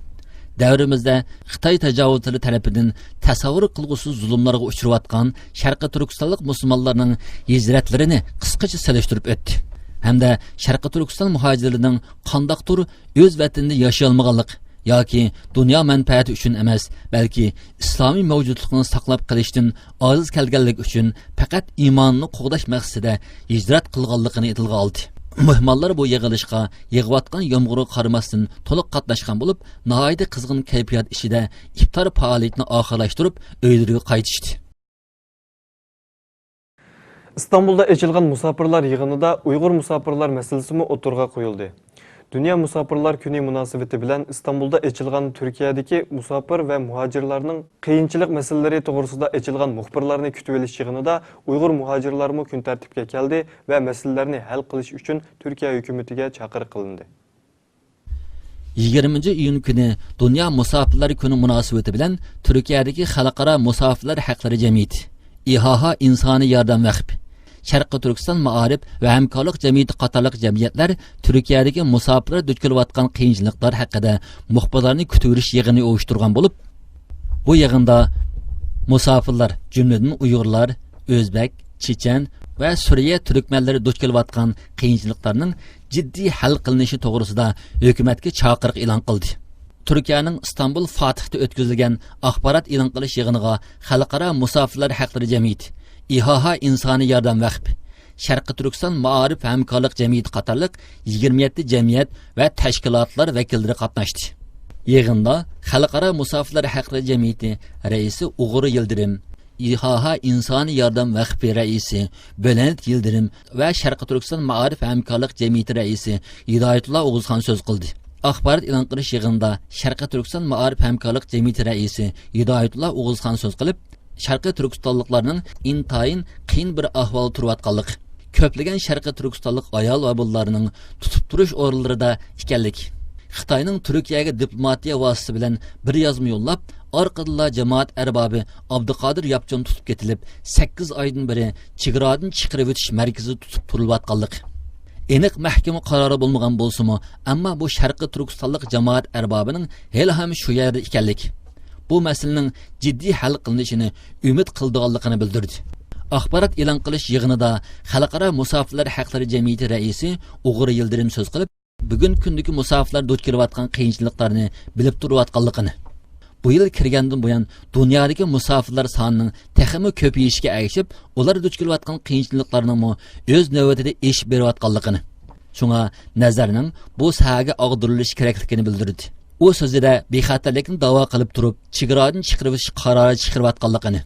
دەۋرىمىزدە خىتاي تاجاۋۇزچىلىرى تەرىپىدىن تەسەۋۋۇر قىلغۇسىز زۇلۇملارغا ئۇچراۋاتقان شەرقىي تۈركىستانلىق مۇسۇلمانلارنىڭ ھىجرەتلىرىنى قىسقىچە سېلىشتۇرۇپ ئۆتتى ھەمدە شەرقىي تۈركىستان مۇھاجىرلىرىنىڭ قانداقتۇر ئۆز ۋەتىنىدە ياشىيالمىغانلىق ياكى دۇنيا مەنپەئەتى ئۈچۈن ئەمەس، بەلكى ئىسلامىي مەۋجۇتلۇقنى ساقلاپ قېلىشتىن ئاجىز كەلگەنلىكى ئۈچۈن پەقەت ئىمانىنى قوغداش مەقسىتىدە ھىجرەت قىلغانلىقىنى تىلغا ئالدى. مېھمانلار بۇ يىغىلىشقا يېغىۋاتقان يامغۇرغا قارىماستىن، تولۇق قاتناشقان بولۇپ، ناھايىتى قىزغىن كەيپىيات ئىچىدە ئىپتار پائالىيىتىنى ئاخىرلاشتۇرۇپ، ئۆيلىرىگە قايتىشتى. ئىستانبۇلدا ئېچىلغان مۇساپىرلار يىغىنىدا ئۇيغۇر مۇساپىرلار مەسىلىسىمۇ ئوتتۇرىغا قويۇلدى. دۇنيا مۇساپىرلار كۈنى مۇناسىۋىتى بىلەن ئىستانبۇلدا ئېچىلغان تۈركىيەدىكى مۇساپىر ۋە مۇھاجىرلارنىڭ قىيىنچىلىق مەسىلىلىرى توغرىسىدا ئېچىلغان مۇخبىرلارنى كۈتۈۋېلىش يىغىنىدا ئۇيغۇر مۇھاجىرلارمۇ كۈن تەرتىپكە كەلدى ۋە مەسىلىلەرنى ھەل قىلىش ئۈچۈن تۈركىيە ھۆكۈمىتىگە چاقىرىق قىلىندى. يىگىرمىنچى ئىيۇن كۈنى دۇنيا مۇساپىرلار كۈنى مۇناسىۋىتى بىلەن تۈركىيەدىكى خەلقئارا مۇساپىرلار ھەقلىرى جەمئىيىتى، ئىھاھا ئىنسانىي ياردەم ۋەقپى، شەرقىي تۈركىستان مائارىپ ۋە ھەمكارلىق جەمئىيىتى قاتارلىق جەمئىيەتلەر تۈركىيەدىكى مۇساپىرلار دۇچ كېلىۋاتقان قىيىنچىلىقلار ھەققىدە مۇخبىرلارنى كۈتۈۋېلىش يىغىنى ئۇيۇشتۇرغان بولۇپ، بۇ يىغىندا مۇساپىرلار، جۈملىدىن ئۇيغۇرلار، ئۆزبەك، چېچەن ۋە سۈرىيە تۈركمەنلىرى دۇچ كېلىۋاتقان قىيىنچىلىقلارنىڭ جىددىي ھەل قىلىنىشى توغرىسىدا ھۆكۈمەتكە چاقىرىق ئېلان قىلدى. تۈركىيەنىڭ ئىستانبۇل فاتىھتا ئۆتكۈزۈلگەن ئاخبارات ئېلان قىلىش يىغىنىغا خەلقئارا مۇساپىرلار ھەقلىرى جەمئىيىتى، ئىھاھا ئىنسانىي ياردەم ۋەقپى، شەرقىي تۈركىستان مائارىپ ھەمكارلىق جەمئىيىتى قاتارلىق يىگىرمە يەتتە جەمئىيەت ۋە تەشكىلاتلار ۋەكىللىرى قاتناشتى. يىغىندا خەلقئارا مۇساپىرلار ھەقلىرى جەمئىيىتى رەئىسى ئۇغۇر يىلدىرىم، ئىھاھا ئىنسانىي ياردەم ۋەقپى رەئىسى بۆلەنت يىلدىرىم ۋە شەرقىي تۈركىستان مائارىپ ھەمكارلىق جەمئىيىتى رەئىسى ھىدايەتۇللا ئوغۇزخان سۆز قىلدى. ئاخبارات ئېلان قىلىش يىغىنىدا شەرقىي تۈركىستان مائارىپ ھەمكارلىق جەمئىيىتى رەئىسى ھىدايەتۇللا ئوغۇزخان سۆز قىلىپ، شەرقىي تۈركىستانلىقلارنىڭ ئىنتايىن قىيىن بىر ئەھۋالدا تۇرۇۋاتقانلىقى، كۆپلىگەن شەرقىي تۈركىستانلىق ئايال ۋە بالىلارنىڭ تۇتۇپ تۇرۇش ئورۇنلىرىدا ئىكەنلىكى، خىتاينىڭ تۈركىيەگە دىپلوماتىيە ۋاسىتىسى بىلەن بىر يازما يوللاپ، ئارقىدىنلا جامائەت ئەربابى ئابدۇقادىر ياپچان تۇتۇپ كېتىلىپ، سەككىز ئايدىن بېرى چېگرادىن چىقىرىۋېتىش مەركىزىدە تۇتۇپ تۇرۇلۇۋاتقانلىقى، ئېنىق مەھكىمە قارارى بولمىغان بولسىمۇ، ئەمما بۇ شەرقىي تۈركىستانلىق جامائەت ئەربابىنىڭ ھېلىھەم شۇ يەردە ئىكەنلىكى، بۇ مەسىلىنىڭ جىددىي ھەل قىلىنىشىنى ئۈمىد قىلىدىغانلىقىنى بىلدۈردى. ئاخبارات ئېلان قىلىش يىغىنىدا خەلقئارا مۇساپىرلار ھەقلىرى جەمئىيىتى رەئىسى ئۇغۇر يىلدىرىم سۆز قىلىپ، بۈگۈنكى كۈندىكى مۇساپىرلار دۇچ كېلىۋاتقان قىيىنچىلىقلارنى بىلىپ تۇرۇۋاتقانلىقىنى، بۇ يىل كىرگەندىن بۇيان دۇنيادىكى مۇساپىرلار سانىنىڭ تېخىمۇ كۆپىيىشىگە ئەگىشىپ، ئۇلار دۇچ كېلىۋاتقان قىيىنچىلىقلارنىڭمۇ ئۆز نۆۋىتىدە ئېشىپ بېرىۋاتقانلىقىنى، شۇڭا نەزەرنىڭ بۇ ساھەگە ئاغدۇرۇلۇشى كېرەكلىكىنى بىلدۈردى. ئۇ سۆزىدە بىخەتەرلىكنى داۋا قىلىپ تۇرۇپ، چېگرادىن چىقىرىۋېتىش قارارى چىقىرىۋاتقانلىقىنى،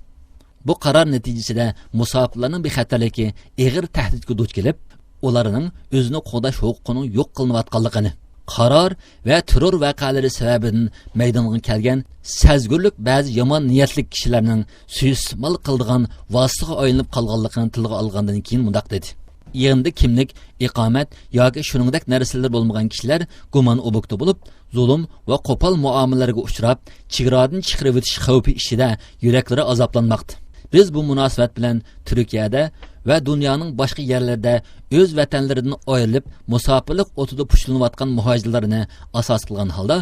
بۇ قارار نەتىجىسىدە مۇساپىرلارنىڭ بىخەتەرلىكى ئېغىر تەھدىتكە دۇچ كېلىپ، ئۇلارنىڭ ئۆزىنى قوغداش ھوقۇقىنىڭ يوق قىلىنىۋاتقانلىقىنى، قارار ۋە تېررور ۋەقەلىرى سەۋەبىدىن مەيدانغا كەلگەن سەزگۈرلۈك بەزى يامان نىيەتلىك كىشىلەرنىڭ سۇيىئىستېمال قىلىدىغان ۋاسىتىگە ئايلىنىپ قالغانلىقىنى تىلغا ئالغاندىن كېيىن مۇنداق دېدى: يىغىندا كىملىك، ئىقامەت ياكى شۇنىڭدەك نەرسىلىرى بولمىغان كىشىلەر گۇمان ئوبيېكتى بولۇپ، زۇلۇم ۋە قوپال مۇئامىلىلەرگە ئۇچراپ، چېگرادىن چىقىرىۋېتىش خەۋپى ئىچىدە يۈرەكلىرى ئازابلانماقتا. بىز بۇ مۇناسىۋەت بىلەن تۈركىيەدە ۋە دۇنيانىڭ باشقا يەرلىرىدە ئۆز ۋەتەنلىرىدىن ئايرىلىپ، مۇساپىرلىق ئوتىدا پۇشلىنىۋاتقان مۇھاجىرلارنى ئاساس قىلغان ھالدا،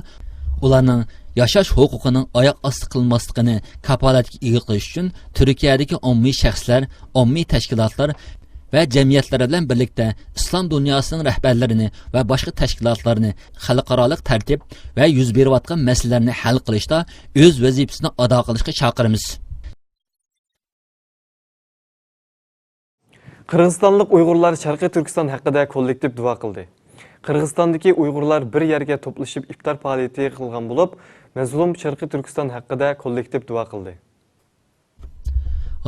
ئۇلارنىڭ ياشاش ھوقۇقىنىڭ ئاياق ئاستى قىلىنماسلىقىنى كاپالەتكە ئىگە قىلىش ئۈچۈن تۈركىيەدىكى ئومۇمىي شەخسلەر، ئومۇمىي تەشكىلاتلار ۋە جەمئىيەتلەر بىلەن بىرلىكتە ئىسلام دۇنياسىنىڭ رەھبەرلىرىنى ۋە باشقا تەشكىلاتلارنى خەلقئارالىق تەرتىپ ۋە يۈز بېرىۋاتقان مەسىلىلەرنى ھەل قىلىشتا ئۆز ۋەزىپىسىنى ئادا قىلىشقا چاقىرىمىز. قىرغىزىستانلىق ئۇيغۇرلار شەرقىي تۈركىستان ھەققىدە كوللېكتىپ دۇئا قىلدى. قىرغىزىستاندىكى ئۇيغۇرلار بىر يەرگە توپلىشىپ ئىپتار پائالىيىتى قىلغان بولۇپ، مەزلۇم شەرقىي تۈركىستان ھەققىدە كوللېكتىپ دۇئا قىلدى.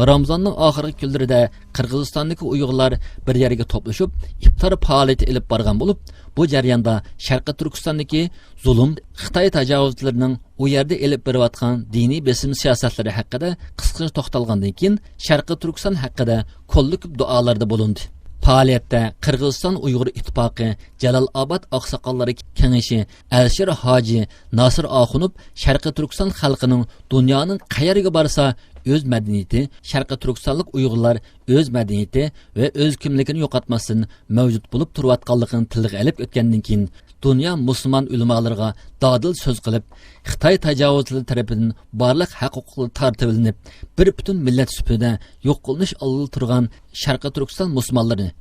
رامزاننىڭ ئاخىرقى كۈنلىرىدە قىرغىزىستاندىكى ئۇيغۇرلار بىر يەرگە توپلىشىپ، ئىپتار پائالىيىتى ئېلىپ بارغان بولۇپ، بۇ جەرياندا شەرقىي تۈركىستاندىكى زۇلۇم، خىتاي تاجاۋۇزچىلىرىنىڭ ئۇ يەردە ئېلىپ بېرىۋاتقان دىنىي بېسىم سىياسەتلىرى ھەققىدە قىسقىچە توختالغاندىن كېيىن، شەرقىي تۈركىستان ھەققىدە كوللېكتىپ دۇئالاردا بولۇندى. پائالىيەتتە قىرغىزىستان ئۇيغۇر ئىتتىپاقى جالال ئاباد ئاقساقاللار كېڭىشى ئەلشىر ھاجى ناسىر ئاخۇنوف شەرقىي تۈركىستان خەلقىنىڭ دۇنيانىڭ قەيەرگە بارسا ئۆز مەدەنىيىتى، شەرقىي تۈركىستانلىق ئۇيغۇرلار ئۆز مەدەنىيىتى ۋە ئۆز كىملىكىنى يوقاتماستىن مەۋجۇت بولۇپ تۇرۇۋاتقانلىقىنى تىلغا ئېلىپ ئۆتكەندىن كېيىن، دۇنيا مۇسۇلمان ئۆلىمالىرىغا دادىل سۆز قىلىپ، خىتاي تاجاۋۇزچىلىرى تەرىپىدىن بارلىق ھەق ھوقۇقلىرى تارتىۋېلىنىپ، بىر پۈتۈن مىللەت سۈپىتىدە يوق قىلىنىش ئالدىدا تۇرغان شەرقىي تۈركىستان مۇسۇلمانلىرىنى،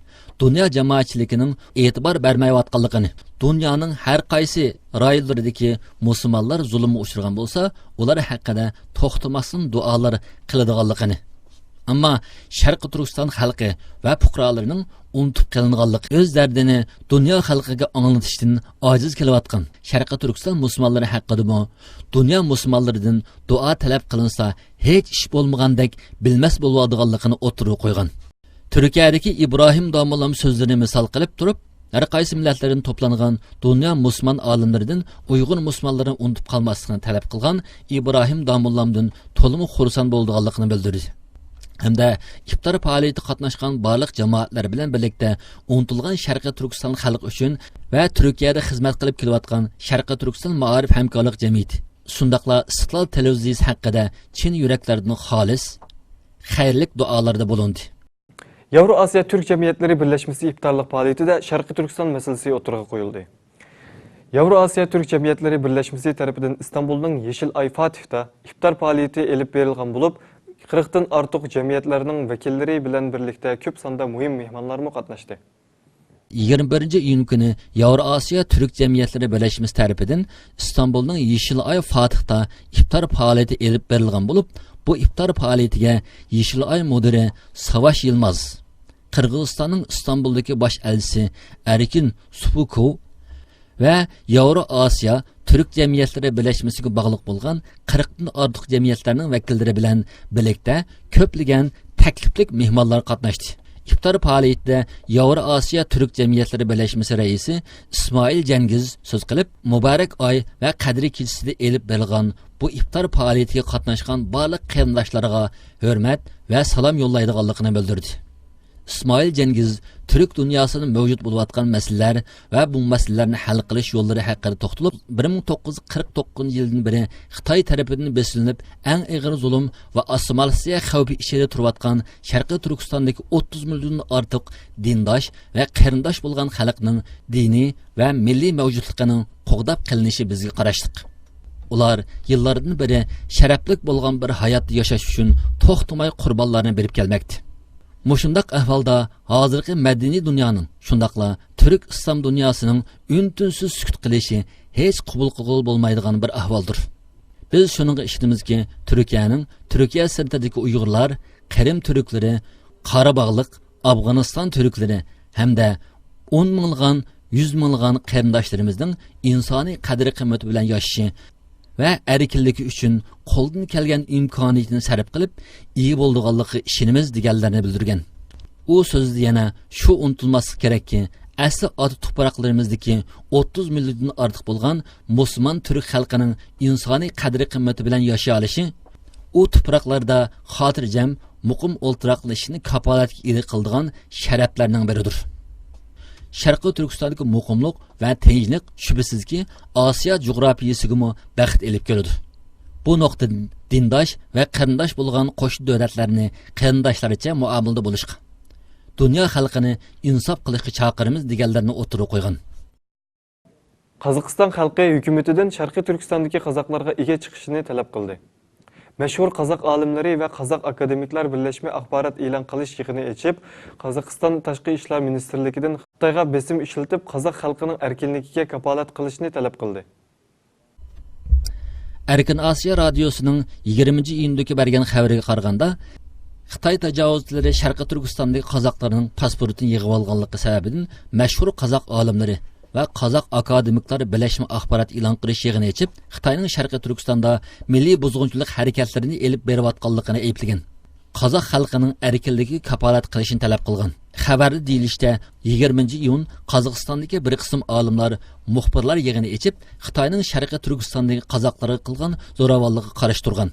دۇنيا جامائەتچىلىكىنىڭ ئېتىبار بەرمەيۋاتقانلىقىنى، دۇنيانىڭ ھەر قايسى رايونلىرىدىكى مۇسۇلمانلار زۇلۇمغا ئۇچرىغان بولسا، ئۇلار ھەققىدە توختىماستىن دۇئالار قىلىدىغانلىقىنى، ئەمما شەرقىي تۈركىستان خەلقى ۋە پۇقرالىرىنىڭ ئۇنتۇپ قېلىنغانلىقى، ئۆز دەردىنى دۇنيا خەلقىگە ئاڭلىتىشتىن ئاجىز كېلىۋاتقان شەرقىي تۈركىستان مۇسۇلمانلىرى ھەققىدىمۇ دۇنيا مۇسۇلمانلىرىدىن دۇئا تەلەپ قىلىنسا، ھېچ ئىش بولمىغاندەك بىلمەس بولۇۋالىدىغانلىقىنى ئوتتۇرىغا قويغان. تۈركىيەدىكى ئىبراھىم داموللام سۆزلىرىنى مىسال قىلىپ تۇرۇپ، ھەر قايسى مىللەتلەردىن توپلانغان دۇنيا مۇسۇلمان ئالىملىرىدىن ئۇيغۇر مۇسۇلمانلىرىنى ئۇنتۇپ قالماسلىقىنى تەلەپ قىلغان ئىبراھىم داموللامدىن تولىمۇ خۇرسەن بولىدىغانلىقىنى بىلدۈردى. ھەمدە ئىپتار پائالىيىتىگە قاتناشقان بارلىق جامائەتلەر بىلەن بىرلىكتە ئۇنتۇلغان شەرقىي تۈركىستان خەلقى ئۈچۈن ۋە تۈركىيەدە خىزمەت قىلىپ كېلىۋاتقان شەرقىي تۈركىستان مائارىپ ھەمكارلىق جەمئىيىتى، شۇنداقلا ئىستىقلال تېلېۋىزىيىسى ھەققىدە چىن يۈرەكلەردىن خالىس، خەيرلىك دۇئالاردا بولۇندى. ياۋرو ئاسىيا تۈرك جەمئىيەتلىرى بىرلەشمىسى ئىپتارلىق پائالىيىتىدە شەرقىي تۈركىستان مەسىلىسى ئوتتۇرىغا قويۇلدى. ياۋرو ئاسىيا تۈرك جەمئىيەتلىرى بىرلەشمىسى تەرىپىدىن ئىستانبۇلنىڭ يېشىل ئاي فاتىھتا ئىپتار پائالىيىتى ئېلىپ بېرىلغان بولۇپ، قىرىقتىن ئارتۇق جەمئىيەتلەرنىڭ ۋەكىللىرى بىلەن بىرلىكتە كۆپ ساندا مۇھىم مېھمانلارمۇ قاتناشتى. يىگىرمە بىرىنچى ئىيۇن كۈنى ياۋرو ئاسىيا تۈرك جەمئىيەتلىرى بىرلەشمىسى تەرىپىدىن ئىستانبۇلنىڭ يېشىل ئاي فاتىھتا ئىپتار پائالىيىتى ئېلىپ بېرىلغان بولۇپ، بۇ ئىپتار پائالىيىتىگە يېشىل ئاي مۇدىرى ساۋاش يىلماز، قىرغىزىستاننىڭ ئىستانبۇلدىكى باش ئەلچىسى ئەركىن سۇپۇكوۋ ۋە ياۋرو ئاسىيا تۈرك جەمئىيەتلىرى بىرلەشمىسىگە باغلىق بولغان قىرىقتىن ئارتۇق جەمئىيەتلەرنىڭ ۋەكىللىرى بىلەن بىرلىكتە كۆپلىگەن تەكلىپلىك مېھمانلار قاتناشتى. ئىپتار پائالىيىتىدە ياۋرو ئاسىيا تۈرك جەمئىيەتلىرى بىرلەشمىسى رەئىسى ئىسمائىل جەنگىز سۆز قىلىپ، مۇبارەك ئاي ۋە قەدرى كېچىسىدە ئېلىپ بېرىلغان بۇ ئىپتار پائالىيىتىگە قاتناشقان بارلىق قېرىنداشلارغا ھۆرمەت ۋە سالام يوللايدىغانلىقىنى بىلدۈردى. ئىسمائىل جەنگىز تۈرك دۇنياسىدا مەۋجۇت بولۇۋاتقان مەسىلىلەر ۋە بۇ مەسىلىلەرنى ھەل قىلىش يوللىرى ھەققىدە توختىلىپ، بىر مىڭ توققۇز يۈز قىرىق توققۇزىنچى يىلدىن بېرى خىتاي تەرىپىدىن بېسىلىنىپ، ئەڭ ئېغىر زۇلۇم ۋە ئاسسىمىلياتسىيە خەۋپى ئىچىدە تۇرۇۋاتقان شەرقىي تۈركىستاندىكى ئوتتۇز مىليوندىن ئارتۇق دىنداش ۋە قېرىنداش بولغان خەلقنىڭ دىنىي ۋە مىللىي مەۋجۇتلۇقىنىڭ قوغداپ قېلىنىشى بىزگە قاراشلىق. ئۇلار يىللاردىن بېرى شەرەپلىك بولغان بىر ھاياتتا ياشاش ئۈچۈن توختىماي قۇربانلارنى بېرىپ كەلمەكتە. مۇشۇنداق ئەھۋالدا ھازىرقى مەدەنىي دۇنيانىڭ، شۇنداقلا تۈرك ئىسلام دۇنياسىنىڭ ئۈن-تىنسىز سۈكۈت قىلىشى ھېچ قوبۇل قىلغىلى بولمايدىغان بىر ئەھۋالدۇر. بىز شۇنىڭغا ئىشىنىمىزكى، تۈركىيەنىڭ تۈركىيە سىرتىدىكى ئۇيغۇرلار، قىرىم تۈركلىرى، قاراباغلىق، ئافغانىستان تۈركلىرى ھەمدە ئون مىڭلىغان يۈز مىڭلىغان قېرىنداشلىرىمىزنىڭ ئىنسانىي قەدىر-قىممىتى بىلەن ياشىشى ۋە ئەركىنلىكى ئۈچۈن قولدىن كەلگەن ئىمكانىيىتىنى سەرپ قىلىپ، ئىگە بولىدىغانلىقىغا ئىشىنىمىز، دېگەنلەرنى بىلدۈرگەن. ئۇ سۆزىدە يەنە شۇ ئۇنتۇلماسلىق كېرەككى، ئەسلى ئاتا تۇپراقلىرىمىزدىكى ئوتتۇز مىليوندىن ئارتۇق بولغان مۇسۇلمان تۈرك خەلقىنىڭ ئىنسانىي قەدىر-قىممىتى بىلەن ياشىيالىشى ئۇ تۇپراقلاردا خاتىرجەم، مۇقىم ئولتۇراقلىشىشنى كاپالەتكە ئىگە قىلىدىغان شەرەپلەرنىڭ بىرىدۇر. شەرقىي تۈركىستاندىكى مۇقىملىق ۋە تىنچلىق شۈبھىسىزكى ئاسىيا جۇغراپىيىسىگىمۇ بەخت ئېلىپ كېلىدۇ. بۇ نۇقتىدىن دىنداش ۋە قېرىنداش بولغان قوشنا دۆلەتلەرنى قېرىنداشلارچە مۇئامىلىدە بولۇشقا، دۇنيا خەلقىنى ئىنساپ قىلىشقا چاقىرىمىز، دېگەنلەرنى ئوتتۇرىغا قويغان. قازاقىستان خەلقى ھۆكۈمىتىدىن شەرقىي تۈركىستاندىكى قازاقلارغا ئىگە چىقىشىنى تەلەپ قىلدى. مەشھۇر قازاق ئالىملىرى ۋە قازاق ئاكادېمىكلار بىرلەشمە ئاخبارات ئېلان قىلىش يىغىنى ئېچىپ، قازاقىستان تاشقى ئىشلار مىنىستىرلىكىدىن خىتايغا بېسىم ئىشلىتىپ، قازاق خەلقىنىڭ ئەركىنلىكىگە كاپالەت قىلىشنى تەلەپ قىلدى. ئەركىن ئاسىيا رادىيوسىنىڭ يىگىرمىنچى ئىيۇندىكى بەرگەن خەۋىرىگە قارىغاندا، خىتاي تاجاۋۇزچىلىرى شەرقىي تۈركىستاندىكى قازاقلارنىڭ پاسپورتىنى يىغىۋالغانلىقى سەۋەبىدىن مەشھۇر قازاق ئالىملىرى ۋە قازاق ئاكادېمىكلار بىرلەشمە ئاخبارات ئېلان قىلىش يىغىنى ئېچىپ، خىتاينىڭ شەرقىي تۈركىستاندا مىللىي بۇزغۇنچىلىق ھەرىكەتلىرىنى ئېلىپ بېرىۋاتقانلىقىنى ئەيىبلىگەن. قازاق خەلقىنىڭ ئەركىنلىكىگە كاپالەت قىلىشنى تەلەپ قىلغان. خەۋەردە دېيىلىشىچە، يىگىرمىنچى ئىيۇن قازاقىستاندىكى بىر قىسىم ئالىملار مۇخبىرلار يىغىنى ئېچىپ، خىتاينىڭ شەرقىي تۈركىستاندىكى قازاقلارغا قىلغان زوراۋانلىقىغا قارشى تۇرغان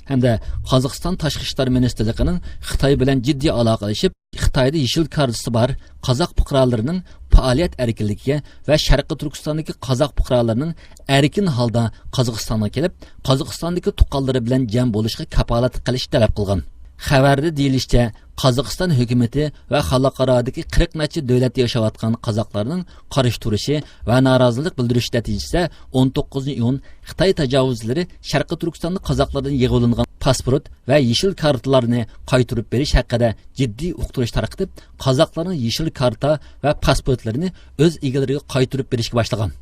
ھەمدە قازاقىستان تاشقى ئىشلار مىنىستىرلىقىنىڭ خىتاي بىلەن جىددىي ئالاقىلىشىپ، خىتايدا يېشىل كارتىسى بار قازاق پۇقرالىرىنىڭ پائالىيەت ئەركىنلىكىگە ۋە شەرقىي تۈركىستاندىكى قازاق پۇقرالىرىنىڭ ئەركىن ھالدا قازاقىستانغا كېلىپ، قازاقىستاندىكى تۇغقانلىرى بىلەن جەم بولۇشقا كاپالەتلىك قىلىشنى تەلەپ قىلغان. خەۋەردە دېيىلىشىچە، قازاقىستان ھۆكۈمىتى ۋە خەلقئارادىكى قىرىق نەچچە دۆلەتتە ياشاۋاتقان قازاقلارنىڭ قارشى تۇرۇشى ۋە نارازىلىق بىلدۈرۈشى نەتىجىسىدە، ئون توققۇزىنچى ئىيۇن خىتاي تاجاۋۇزچىلىرى شەرقىي تۈركىستاندا قازاقلاردىن يىغىۋېلىنغان پاسپورت ۋە يېشىل كارتىلارنى قايتۇرۇپ بېرىش ھەققىدە جىددىي ئۇقتۇرۇش تارقىتىپ، قازاقلارنىڭ يېشىل كارتا ۋە پاسپورتلىرىنى ئۆز ئىگىلىرىگە قايتۇرۇپ بېرىشكە باشلىغان.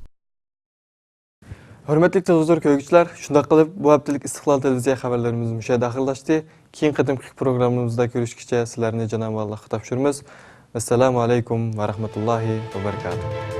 ھۆرمەتلىك تېلېۋىزور كۆرگۈچىلەر، شۇنداق قىلىپ بۇ ھەپتىلىك ئىستىقلال تېلېۋىزىيە خەۋەرلىرىمىز مۇشۇ يەردە ئاخىرلاشتى. كېيىنكى قېتىمقى پروگراممىمىزدا كۆرۈشكىچە سىلەرنى جانابى ئاللاھقا تاپشۇرىمىز. ۋەسسالامۇ ئەلەيكۇم ۋە رەھمەتۇللاھى ۋە بەرىكاتۇھ.